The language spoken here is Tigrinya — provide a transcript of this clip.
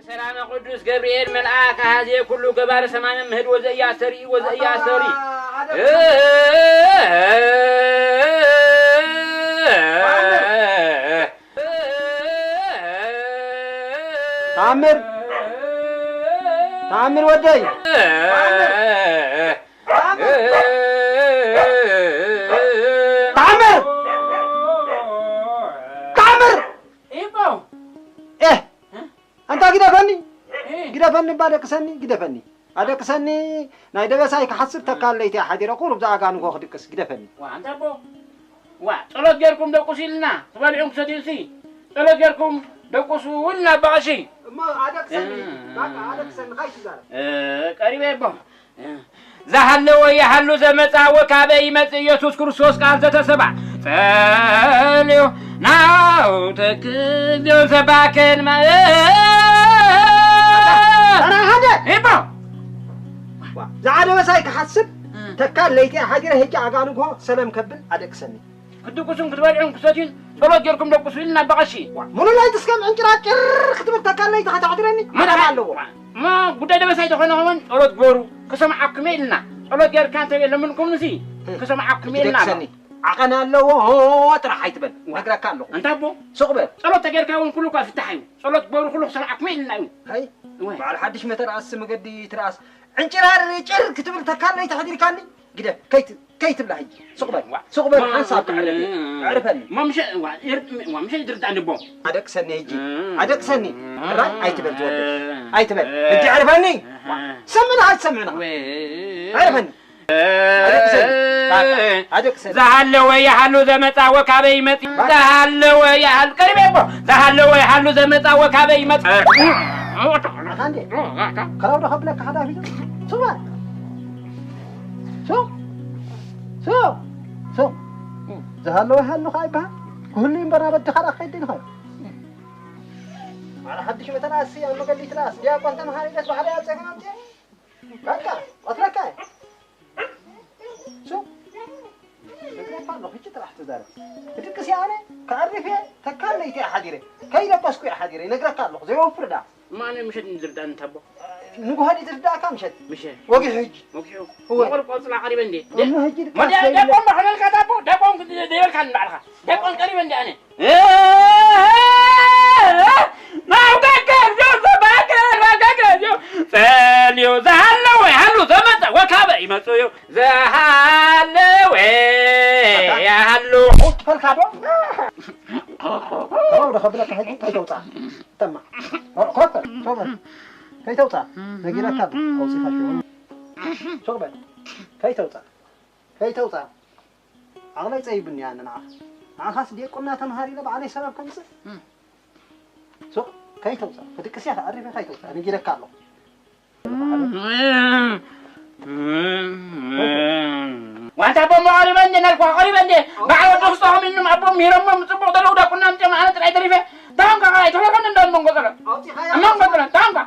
ሰላመ ቅዱስ ገብርኤል መልኣክ ኣሃዜ ኩሉ ገባረ ሰማይ መምህድ ወዘእያ ሰሪ ወዘእያ ሰሪ። ተኣምር፣ ተኣምር ወደይ፣ ተኣምር፣ ተኣምር። ኢቦ ኤህ፣ ኣንታ ግደፈኒ፣ ግደፈኒ፣ እባ ደቅሰኒ፣ ግደፈኒ፣ ኣደቅሰኒ። ናይ ደበሳይ ክሓስብ ተካል ለይቲ ሓዲረ ቁሩብ ዝኣጋ ንጎ ክድቅስ፣ ግደፈኒ። ዋ ኣንታ ኣቦ ዋ ጸሎት ጌርኩም ደቁሱ ኢልና ትበልዑን ክሰትዩሲ ጸሎት ጌርኩም ደቁሱ ኢልና ኣባ ቀሺ። እሞ ኣደቅሰኒ፣ ባቃ ኣደቅሰኒ፣ ካይትዛረብ። ቀሪበ ኣቦ። ዝሃለወ ይሃሉ ዘመፃ ወካበ ይመፅእ ኢየሱስ ክርስቶስ ቃል ዘተሰባ ጸልዩ ናው ተክልዮ ዘባከን ሓደ ይባ ዝዓደበሳይ ክሓስብ ተካል ለይቲ ሓዲረ ሕጂ ኣጋንግሆ ሰለም ከብል ኣደቅሰኒ። ክትድቅሱን ክትበልዑን ክሰትዩን ጸሎት ጌርኩም ደቁሱ ኢልና ኣባ ቀሺ። ሙሉእ ለይቲ እስከ ምዕንጭራጭር ክትብል ተካል ለይቲ ከተሕድረኒ መደብ ኣለዎ። እሞ ጉዳይ ደበሳይ ተኾነ ኸመን ጸሎት ግበሩ ክሰምዓኩም እየ ኢልና። ጸሎት ጌርካ እንተ ለምንኩምንሲ ክሰምዓኩም እየ ኢልና። ደቅሰኒ ዓቐን ኣለዎ ጥራሕ ኣይትበል። ነግረካ ኣለኹ። እንታይ ኣቦ? ሱቕ በል። ጸሎት ተጌርካ እውን ኩሉ እኳ ፍታሕ እዩ። ጸሎት ግበሩ ኩሉ ክሰምዓኩም እየ ኢልና እዩ። ሃይ እወ። በዓል ሓድሽ መተርኣስ መገዲ ትርኣስ ዕንጭራር ጭር ክትብል ተካል ለይቲ ሕዲርካኒ ግደፍ። ከይት ከይትብላ ሕጂ ሱቕ በል ሱቕ በል ሓንሳብ ክዕረፍ እየ። ኣዕርፈኒ። እሞ ምሸ እዋ ይር- እዋ ምሸ ይድርዳእ ንቦ። ኣደቅሰኒ ሕጂ ኣደቅሰኒ ጥራይ ኣይትበል ትወደድ ኣይትበል ሕጂ ኣዕርፈኒ። ሰምዕና ኣይትሰምዕና ኣዕርፈኒ ኣደቅሰኒ ኣደቅሰኒ። ዝሃለወ ይሃሉ ዘመፃ ወካበ ይመፅ ዝሃለወ ይሃሉ ቀሪበ እኮ ዝሃለወ ይሃሉ ዘመፃ ወካበ ይመፅ ኣታ እንዴ ከረው ዶ ከብለካ ሓዳፊ ሱቕ በል። ሱቕ ሱቕ ሱቕ ዝሃለወ ይሃሉ ከዓ ይበሃል። ክህሉ እምበር ኣብ ኣድኻ ደኣ ክኸይድ ኢልኻ። ኣነ ሓድሽ መተናሲ ኣብ መገዲ ትላስ ዲያቆን ተምሃሪ ደስ ባሕሪ ኣብ ጸገም ኣምጽእ በቃ ቀትለካ እየ። ሱቕ ነግረካ ኣለኹ ሕጂ ጥራሕ ትዛረብ። ክድቅስ እየ ኣነ ክኣርፍ እየ ተካል ለይቲ እየ ሓዲረ ከይደቀስኩ እየ ሓዲረ ይነግረካ ኣለኹ ዘይወፍር ደኣ። እማ ኣነ ምሸት ንዝርዳእኒ ታቦ። ንጉሆ ድዩ ዝርዳእካ ምሸት? ምሸት። ወጊሑ ሕጂ። ወጊሑ። እወ። መቑር ቆጽላ ቀሪበ እንዴ? እሞ ሕጂ ድቃስ ደቆም ደቆም ባሕለልካ ታቦ ደቆም ደይበልካ ንባዕልኻ። ደቆም ቀሪበ እንዴ ኣነ? ናብ ገገር ጆ ዘባገር ባገገር ጆ ጸልዩ ዝሃለወ ይሃሉ ዘመጸ ወካበ ይመጹ እዩ ዝሃለወ ይሃሉ። ፈልካ ዶ? ከማው ዶ ከብለካ ሕጂ እንታይ ተውጻእ? ተማ ኮፈ ሶበ ከይተውጻእ ነጊረካ ኣውጺኻ ሽዑ ሶበ ከይተውጻእ ከይተውጻእ ዓቕለይ ጸይብኒ ኣነ ንዓኻ ንዓኻስ ዲቁና ተምሃር ኢለ ባዕለይ ሰበብ ከምጽእ ሱቕ ከይተውጻእ ክድቅስ እያ ኣሪፈ ከይተውጻእ ነጊረካ ኣለኹ። ዋንታ ኣቦ መቐሪበ እንዴ ናልኳ ቀሪበ እንዴ ባዕሎ ደፍፅሖም ኢልንም ኣቦ ምሂሮሞም ፅቡቕ ዘለዉ ዳቁና ምፅኦም ኣነ ጥራይ ተሪፈ ዳንካ ኸዓ ኣይተረፈን እንዳ መንጎ ፀረ መንጎ ፀረ ዳንካ